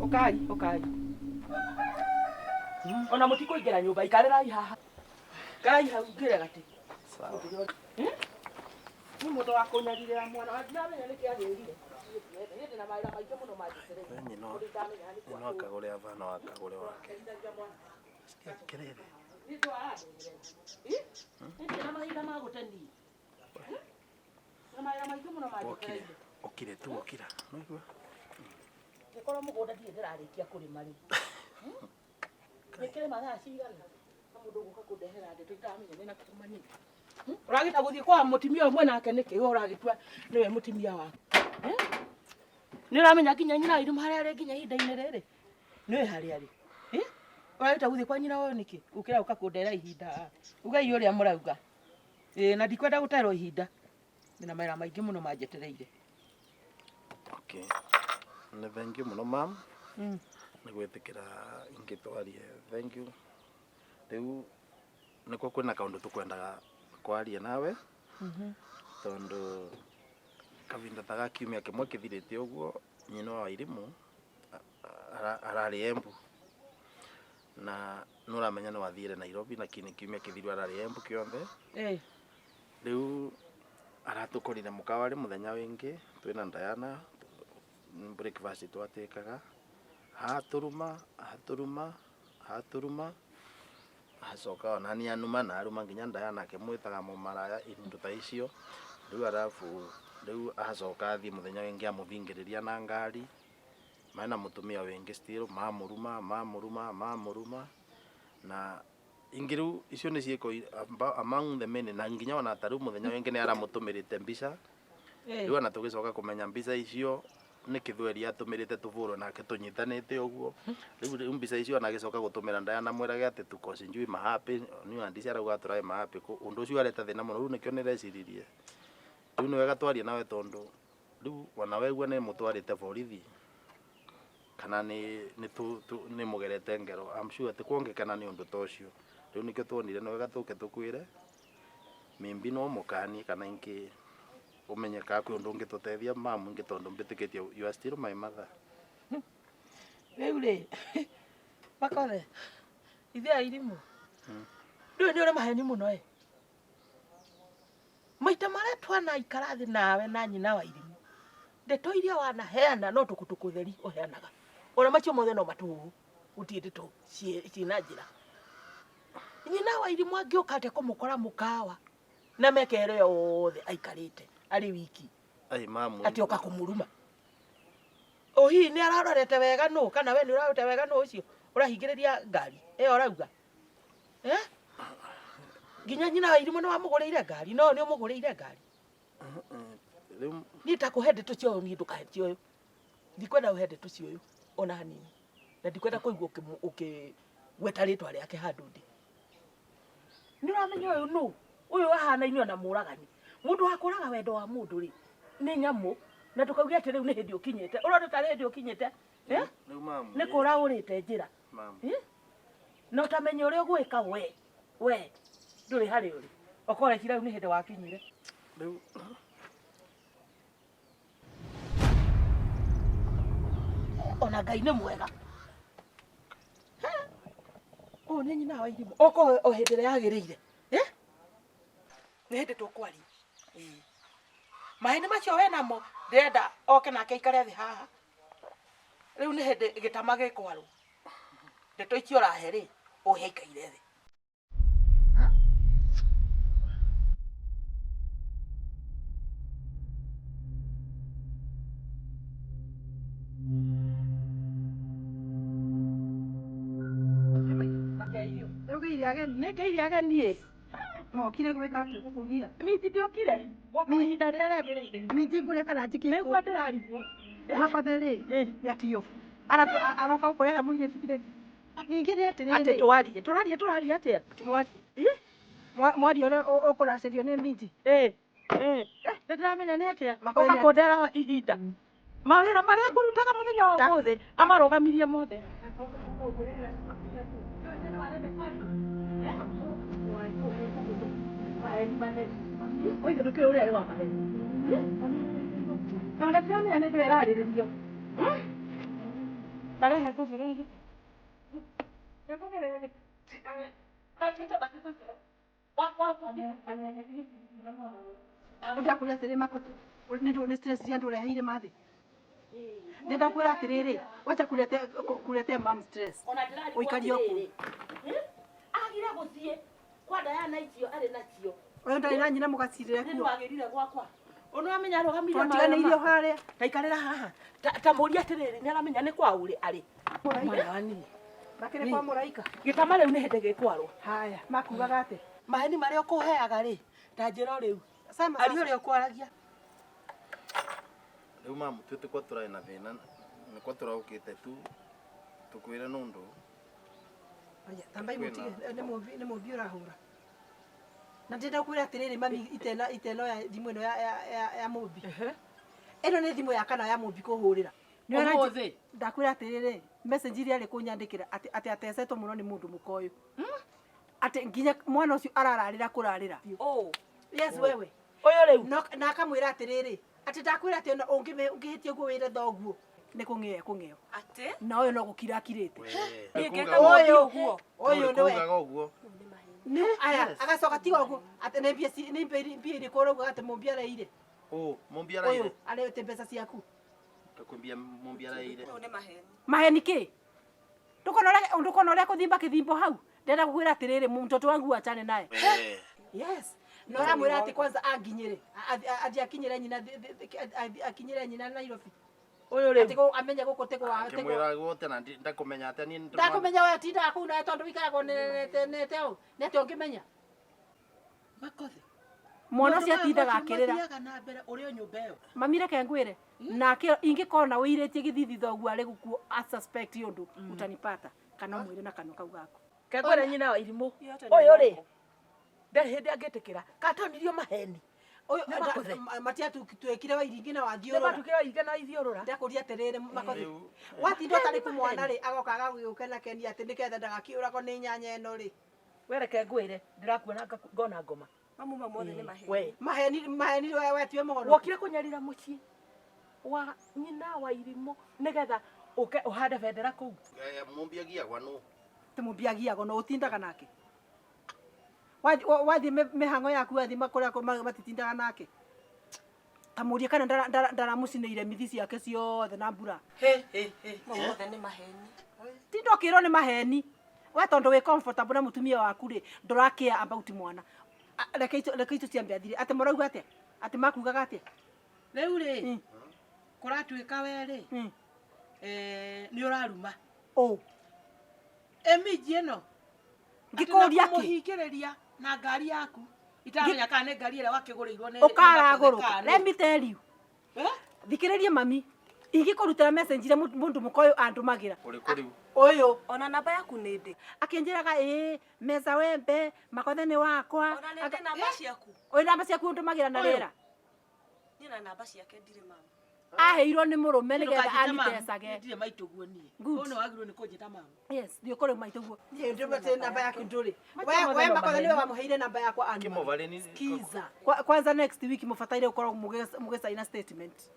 Ũkai, ũkai. Ona mũtikũingĩra nyũmba, ikarĩrai haha. Ikarai hau ngĩre gatĩ. Sawa. Nĩ mũndũ wa kũnyarirĩra mwana wa ndiramenya nĩkĩ agĩrire. Niĩ ndĩna mawĩra maingĩ mũno manjetereire. We nyina Ũndũ itamenyaga nĩ nyina akagũre ava no akagũre wake. Sikia kelele. Niĩ nĩ warandeherera. Ĩ? Niĩ ndĩna mahinda ma gũte niĩ. Na mawĩra maingĩ mũno Okire. manjetereire. Okire tu okira. Unaigua? Ngĩkorwo mũgũnda ndirĩ ndĩrarĩkia kũrĩma rĩ. Nĩkĩrĩma thaa cigana? Na mũndũ ũgũka kũndehera ndeto itaramenya nĩ nakũ umanĩte. Ũragĩta gũthiĩ kwa mũtumia ũmwe nake nĩkĩ? We ũragĩtua nĩwe mũtumia waku. Eh? Nĩ ũramenya nginya nyina wa harĩa arĩ nginya ihinda-inĩ rĩrĩ? Nĩũĩ harĩa arĩ? Eh? Ũragĩta gũthiĩ kwa nyina ũyũ nĩkĩ? Gũkĩra gũka kũndehera ihinda haha. Ugai ũrĩa mũrauga. Ĩĩ na ndikwenda gũterwo ihinda. Ndĩna mawĩra maingĩ mũno manjetereire. Okay. Nĩ thank you mũno mam. Nĩ gwĩtĩkĩra ingĩ twarie. Thank you. Rĩu nĩkuo kwĩna kaũndũ tũkwendaga kwaria nawe. Tondũ kahinda ta ga kiumia kĩmwe kĩthirĩte ũguo nyina wa Wairimu ararĩ Embu na nĩ ũramenya nĩ wathiire Nairobi lakini kiumia kĩthiru ararĩ Embu kĩonthe. Ĩĩ. Rĩu aratũkorire mũkawa rĩ mũthenya wĩngĩ twĩna Diana breakfast twatĩkaga atũruma atũruma atũruma acoka onani anuma na aruma nginya Diana akĩmwĩtaga mũmaraya indo ta icio rĩu arabu rĩu acoka athiĩ mũthenya wĩngĩ amũthingĩrĩria na ngari mena mũtumia wĩngĩ still mamũruma mamũruma mamũruma na ingĩ rĩu icio nĩ ciĩko among the many na nginya ona ta rĩu mũthenya wĩngĩ nĩ aramũtũmĩrĩte mbica. Ĩĩ. Rĩu ona tũgĩcoka kũmenya mbica icio nĩ kĩthweri atũmĩrĩte tũbũrwe nake tũnyitanĩte ũguo. Rĩu mbica icio ona agĩcoka gũtũmĩra Diana mwĩrage atĩ tuko sijui mahappy niĩ ona ndici arauga tũrarĩ mahappy ũndũ ũcio areta thĩna mũno rĩu nĩkĩo nĩreciririe rĩu nĩ wega twarie nawe tondũ rĩu ona wegua nĩ mũtwarĩte borithi kana nĩ nĩ nĩ mũgerete ngero I'm sure atĩ kwongekana nĩ ũndũ ta ũcio. Rĩu nĩkĩo tuonire nĩ wega tũke tũkwĩre maybe no mũkanie kana ingĩ ũmenye kana kwĩ ũndũ ũngĩtũteithia mamu ingĩ tondũ mbĩtĩkĩtie you are still my mother. Rĩu rĩ, Makothe, ithuĩ airimũ, ndũĩ nĩ ũrĩ maheni mũno ĩ. Maita marĩa twanaikara thĩ nawe na nyina wa irimũ, ndeto iria wanaheana no tũkũtũkũ theri ũheanaga. Ona macio mothe no matũhũhũ, gũtirĩ ndeto ciĩna njĩra. Nyina wa irimũ angĩũka atĩa kũmũkora mũkawa na meka ĩrĩa yothe aikarĩte arĩ wiki. Ai mamu. Atĩ oka kũmũruma. O hihi nĩ ararorete wega nũ kana we nĩ ũrarorete wega nũ ũcio ũrahingĩrĩria ngari ĩyo ũrauga? Eh? Nginya nyina wa irimũ nĩ wamũgũrĩire ngari no nĩ ũmũgũrĩire ngari. Rĩu Niĩ takũhe ndeto cia ũyũ niĩ ndũkahe cia ũyũ. Ndikwenda ũhe ndeto cia ũyũ ona hanini. Na ndikwenda kũigua ũkĩgweta rĩtwa rĩake handũ ndĩ. Nĩ ũramenya ũyũ nũ? Ũyũ ahanaine ona mũragani. Mũndũ wa kũraga wendo wa mũndũ rĩ, nĩ nyamũ. Na ndũkauge atĩ rĩu nĩ hĩndĩ ũkinyĩte. Ũrona tarĩ hĩndĩ ũkinyĩte? Eh? Rĩu mamu. Nĩ kũra ũrĩte njĩra. Mamu. Eh? Na ũtamenya ũrĩa ũgwĩka we. We ndũrĩ harĩa ũrĩ. Okorwo rĩu nĩ hĩndĩ wakinyire. Rĩu Ona Ngai nĩ mwega. Ũyũ nĩ nyina wa irimũ. Okorwo o hĩndĩ ĩrĩa yagĩrĩire. Eh? Nĩ hĩndĩ tũkwaria. Ĩĩ. Maheni macio we namo ndĩrenda oke nake aikare thĩ haha. Rĩu nĩ hĩndĩ gĩtama gĩkwarwo. Ndeto icio ũrahe rĩ, ũhe aikaire thĩ. Nĩngeire ageni ĩ. Mokire gwĩka atĩa gũkũgia? Minji ndĩokire. Gwoka ihinda rĩrĩa rĩagĩrĩire. Minji ngũrĩa kana njĩkĩte. Nĩguo ndĩrarigwo. Makothe rĩ, nĩatio. Aroka gũkũrehe mũirĩtu rĩ. Ningĩ nĩ atĩrĩrĩ. Atĩ twarie. Tũrarie tũrarie atĩa? Mwaria ũrĩa ũkũracĩrio nĩ Minji. Ĩ. Ĩ. Nĩndĩramenya nĩ atĩa. Makothe Ũka nĩ kũndehera ihinda. Mawĩra marĩa ngũrutaga mũthenya wa ũmũthĩ amarũgamirie mothe. Oige ndũkĩũĩ ũrĩa arĩ wa maheni. Na ndĩramenya nĩ ndĩrarĩrĩrio. Ndarehe tũbĩrĩri. Ndakwĩra atĩrĩ makũtũ nĩ stress cia andũ ũreheire mathĩ. Ndĩndakwĩra atĩrĩrĩ, wacha kurete kuretea mam stress. Ona ndĩrarigwo Ũikarie o kũu. atĩrĩrĩ, agire gũthiĩ kwa Diana icio arĩ nacio. Ũyũ ndarĩ na nyina mũgacirĩre Nĩ kuo. ndwagĩrire gwakwa. Ũnũ amenya arũgamire Twatiganĩirio harĩa. Taikarĩra haha. Ta mũria atĩrĩrĩ, nĩ aramenya nĩ kwa ũrĩ arĩ. Mwana wa niĩ. Makĩrĩ kwa mũraika. Gĩtama rĩu nĩ hĩndĩ gĩkwarwo. Haya, makugaga atĩ. Maheni marĩa ũkũheaga rĩ, ta njĩra o rĩu. Sema Aria sasa. ũrĩa ũkwaragia. Rĩu mamu twĩ kwa tũrarĩ na thĩna nĩ kwa tũraũkĩte tu tũkwĩre nũndũ Aya, tambai mũtige nĩ mũmbi nĩ mũmbi ũrahũra. Na ndĩrenda kwĩra atĩrĩrĩ mami itena iteno ya thimũ ĩno ya ya ya, ya mũmbi. Ĩno nĩ thimũ ya kana ya mũmbi kũhũrĩra. Nĩ ũranjĩ- Ũmũthĩ. Ndakwĩra atĩrĩrĩ message iria arĩ kũnyandĩkĩra atĩ atĩ atecetwo mũno nĩ mũndũ mũka ũyũ. Atĩ nginya mwana ũcio arararĩra kũrarĩra. Oh. Yes wewe. Ũyũ rĩu. No na akamwĩra atĩrĩrĩ atĩ ndakwĩra atĩ ona ũngĩhĩtia ũguo wĩre thoguo nĩ kũng'eo kũng'eo. Atĩ? Na ũyũ no gũkira akirĩte. Niĩ ngeka Ũyũ mũmbi ũguo. ũyũ nĩwe. kugaga ũguo Nĩ aya agacoka tiga ũguo atĩ nĩ mbia nĩ mbia irĩkũ ũrauga atĩ mũmbi areire. ũ mũmbi Ũyũ araire arete mbeca ciaku. kakwambia mũmbi araire Ũyũ nĩ maheni. Maheni kĩ? Ndũkona ũrĩa ndũkona ũrĩa kũthimba kĩthimbo hau. Ndĩrenda gũkwĩra atĩrĩrĩ mtoto wangu achane naye. Yes. Na ũramwĩra atĩ kwanza anginyĩre athiĩ akinyĩre nyina akinyĩre nyina Nairobi. Ũyũ Atĩ rĩu. amenye gũkũ tĩgwa tĩgwa. ngĩmwĩra guote na ndakũmenya atĩa niĩ Ndakũmenya we tindaga kũu nawe tondũ wĩikaragwo nete ũũ. Nĩ atĩa ũngĩmenya? Makothi. Mwana ũcio atindaga akĩrĩra. Mathiaga na mbere ũrĩ o nyũmba ĩyo. Mami reke ngwĩre nake ingĩkona wĩirĩtie gĩthithi thoguo arĩ gũkuo a suspect ũndũ utanipata kana ũmwĩre na kanua kau gaku. Kekwĩra nyina wa irimũ. Yote nĩ Ũyũ rĩ. ũrongo. Ndarĩ hĩndĩ angĩtĩkĩra. Katonirio maheni. Ũyũ Nĩ makothe. matiatuĩkire wa iringi na Nĩ wathiũrũra. matukĩra inga na ithiũrũra. Ndakũria atĩrĩrĩ makothi. Rĩu- Watinda ũtarĩ kũ mwana rĩ agoka agagũkenakenia atĩ nĩgetha ndagakĩũragwo nĩ nyanya ĩno rĩ. We reke ngwĩre ndĩrakuona ngona ngoma. Mamu mothe nĩ maheni. We. Maheni maheni we we tiwe mũhono. Wokire kũnyarira mũciĩ wa nyina wa irimũ nĩgetha ũke ũhande bendera kũu. Mũmbi agiagwa nũ Ti mũmbi agiagwo no ũtindaga nake. Wathiĩ mĩhang'o yaku wathiĩ kũrĩa matitindaga nake. Ta mũrie kana ndaramũcinĩire mithi ciake ciothe na mbura. Mau mothe nĩ maheni. Tinda ũkĩrwo nĩ maheni. We tondũ wĩ comfortable na mũtumia waku rĩ ndũrakĩa about mwana. Reke icio reke icio ciambe athire. Atĩ mũrauga atĩa? Atĩ makugaga atĩa? Rĩu rĩ kũratuĩka we rĩ nĩ ũraruma. Ũ. Ĩminji ĩno. Ngĩkũria kĩ? Kũmũhingĩrĩria na ngari yaku. Itaramenya kana nĩ ngari ĩrĩa wakĩgũrĩirwo nĩ Ũkaragũrũka. Let me tell you. Thikĩrĩria mami. Ingĩkũrutĩra message iria mũndũ mũka ũyũ andũmagĩra. ũrĩkũ rĩu Ũyũ. Ona namba yaku nĩ ndĩ. Akĩnjĩraga ĩĩ meza wembe makothe nĩ wakwa. Ona nĩ ndĩ namba ciaku. Ũyũ namba ciaku ũndũmagĩra na Ũyũ. rĩera. Niĩ na namba ciake ndirĩ mama. Aheirwo nĩ mũrũme nĩgetha anitecage. Ndirĩ maitũguo niĩ. Good. Ũyũ nĩ wagĩrĩirwo nĩ kũnjĩta mamu. Yes, thiĩ ũkore maitũguo. Niĩ ndũmĩte namba yaku ndũrĩ. Macho We mothe we no makothe nĩwe maheni. wamũheire namba yakwa Ann. Kĩmobarĩ Skiza. Kwanza next week mũbataire gũkorwo mũgĩcaina statement.